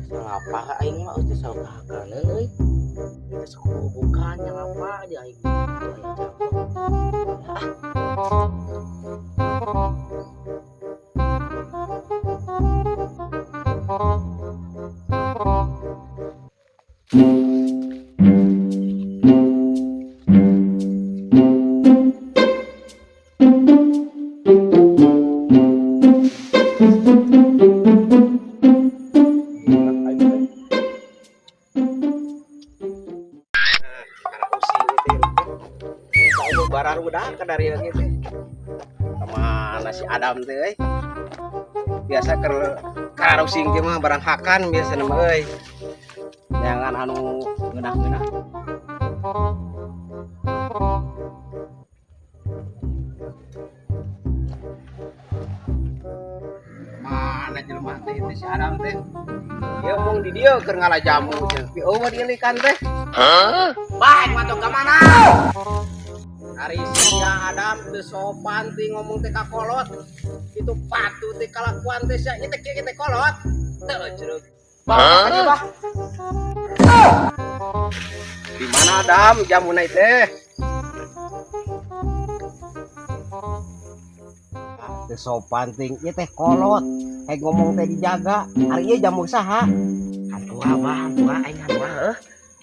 Salah aing mah teu salah kahakeun euy. Geus bukan yang apa aja aing. Tuh aya jamu. Barudak dari lagi teh. Kemana si Adam teh euy? Biasa keur karusing teh mah barang hakan biasa mah euy. Jangan anu ngeunah-ngeunah. Mana jelema teh itu si Adam teh? Dia mung di dieu keur ngala jamu teh. Pi eueuh dieulikan teh. Hah? Bae mah ka mana? Ari sia Adam teu sopan teh ngomong teh ka kolot. Itu patuh teh kalakuan teh sia ieu teh kieu teh kolot. Teu jeruk. Bah, bah. Di mana Adam jamuna teh? Teu sopan ting ieu teh kolot. Kayak ngomong teh dijaga. Ari ieu jamu saha? Hampura bah, hampura aing hampura heuh.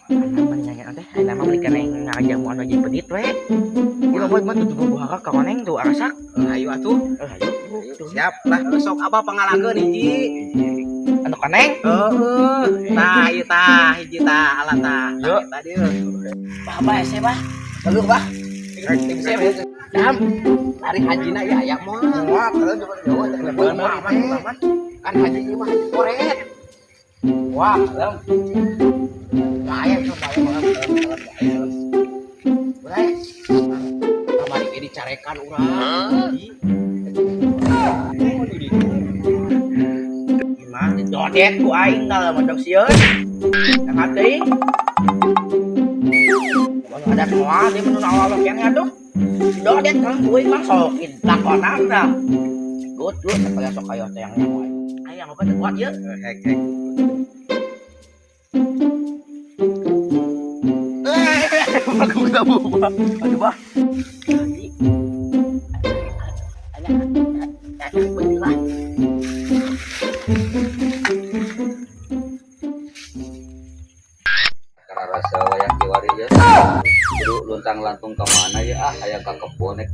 Aing mah nanya teh, aing mah meuli keneh ngajamu anu jeung pedit we. Ieu mah mah tutup buah ka koneng tuh arasak. Ayo atuh. Ayo. Siap lah sok abah pangalakeun hiji. Anu koneng? Heeh. Tah ieu tah hiji tah alat tah. Yo. Tah dieu. Bah bah ese bah. Geluh bah. Dam. Ari hajina ieu aya moal. Moal kalau jauh Bener kan haji ieu mah haji koret. Wah, lem. Aya coba aya. Boleh. Kamari ge dicarekan urang. Gimana dodet ku aing tah lamun dong sieun. Yang hati. Mun ada moal dia mun awal keneh atuh. Dodet kan ku aing mah sok lakonan tah. Gut lu sampai sok aya teh yang nyawa. Aya apa teh kuat ieu? Hek hek. Aku enggak mau, Pak. Aduh, Pak. Karena rasa wayang kiwari ya. Kudu luntang lantung ke mana ya ah aya ka kebon nek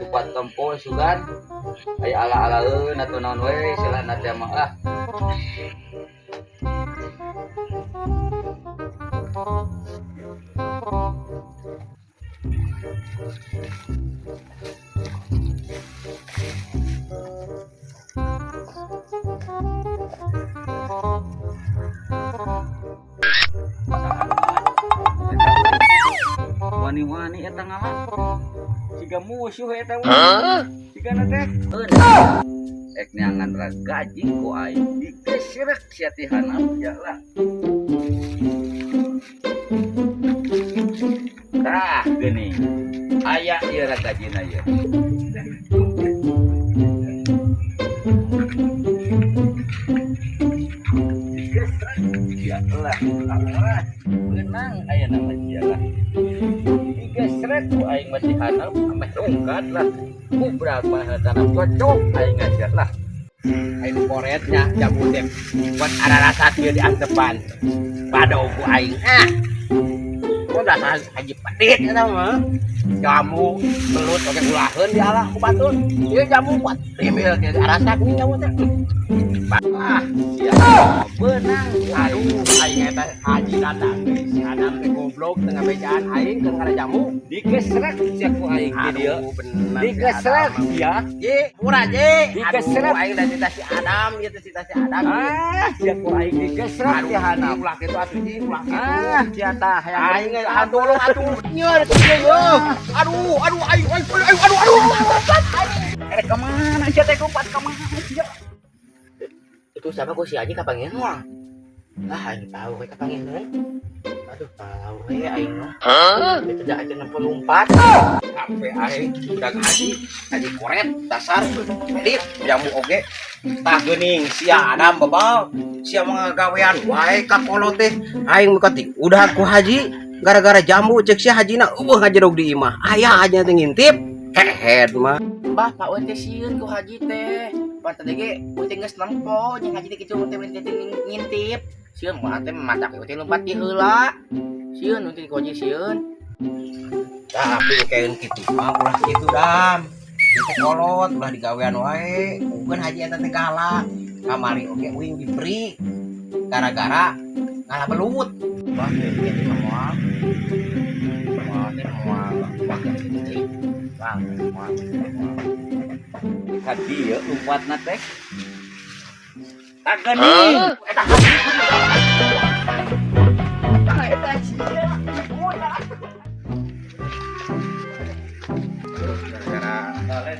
tupat tempo sugan aya ala-alaeun atuh naon we istilahna teh mah ah. Wani-wani eta ngala. Siga musuh eta mah. Siga na teh. Ek neangan ragajing ku aing digesrek sia ti hanap ya lah. Tah geuning. Aya ieu ragajina ieu. Digesrek ya lah. Ah, beunang aya nama sia lah. Digesrek ku aing mah ti hanap ameh rungkat lah. Kubrak mah tanah cocok aing ngajar lah. Aing koretnya jamu teh buat ararasa kieu di antepan. Bado ku aing ah. Kok dasar haji pedit eta mah. Jamu belut oge ulaheun di ala ku batur. Ieu jamu buat timil kieu arasak nih jamu teh. Ah, Sia beunang. Aduh, aing eta haji datang deui si Adam teh goblok teu ngabejaan aing keur ngala jamu. Digesrek sia ku aing ti dieu. Aduh, bener. Digesrek sia. Ji, murah ji. Digesrek. Aduh, aing da cita si Adam, ieu teh cita si Adam. Ah, sia ku aing digesrek Aduh, ti hanap. ulah kitu atuh ji, ulah kitu. Ah, sia tah hayang Aing tolong atuh nyer kieu ye. Aduh, aduh aing aing aing aduh aduh. Erek ka mana sia teh kupat ka mana sia? Itu siapa ku si Haji kapanggih moal? Ah, aing tahu we kapanggih. Aduh, tahu we aing mah. Itu dah aja nempo lompat. Sampai aing udah haji, haji koret dasar medit jamu oge. Tah geuning sia Adam babal, sia mah ngagawean wae ka kolot teh. Aing mah kati udah ku haji gara-gara jambu cek sia hajina eueuh ngajedog di imah. Aya aja teh ngintip. Hehed mah. Bah, Pak Wen teh sieun ku haji teh. Pan tadi ge uting geus nempo jeung haji teh kitu teh teh ngintip. Sieun mah teh matak teh lompat di heula. Sieun uting ku haji sieun. Tapi kayak kitu mah ulah kitu Dam. Itu kolot ulah digawean wae. Bukan haji eta teh galak. Kamari oge uing diberi gara-gara ngalah belut. Bah, kitu mah moal. Moal teh moal pakai kitu teh. Bang, moal. Ka dieu lompatna teh. Tah geuning. Eta eta sia. Gara-gara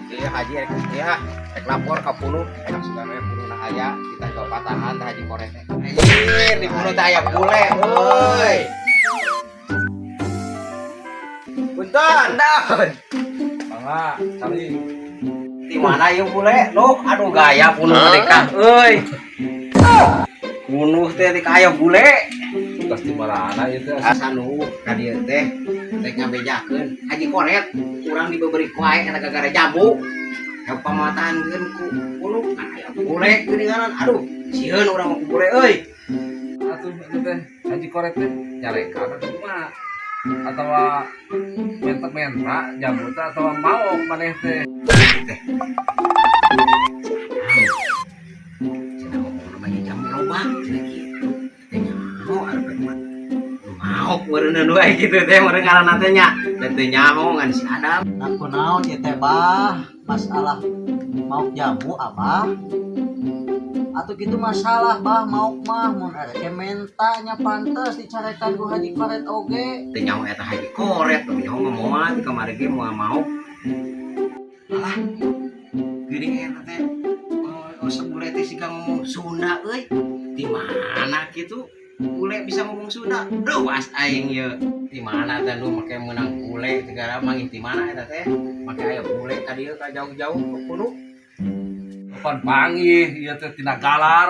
iya haji rek iya rek lapor ka puluh rek sugan we puluh aya kita ke patahan teh haji koret teh. Anjir di puluh teh aya bule euy. Punten. Mangga, sali. Di mana ieu bule? Duh, aduh gaya puluh mereka euy. Bunuh teh di kaya bule. Tugas di marana ieu teh? Asa nu ka dieu teh rek ngabejakeun haji koret urang dibeberi wae eta gara-gara jambu. Yang pamatahankeun ku puluh kan aya bule geuninganan aduh sieun urang mah ku bule euy. Atuh itu teh haji koret teh nyarekan atau kumaha? Atawa menta-menta jamu teh atawa maok maneh teh? Cenah ngomong namanya jamu loba cenah kitu. Teh nyaho arep mah. Maok meureun wae kitu teh meureun ngaranna teh nya. Dan teu nyaho ngan si Adam. Nah, kunaon ieu teh bah, masalah maok jamu abah? Atau gitu masalah bah maok mah mun arek menta nya pantes dicarekan ku haji koret oge. Teu nyaho eta haji koret, teu nyaho mah moal di kamari ge moal maok. Alah. Geuning eta teh. Oh, sebule teh siga ngomong Sunda euy. Di mana kitu? Bule bisa ngomong Sunda. Ruas aing ye. Di mana teh nu make meunang bule segala mangih di mana eta teh? Make aya bule ka dieu ka jauh-jauh ke puluh. Pan panggih ieu teh tina galar.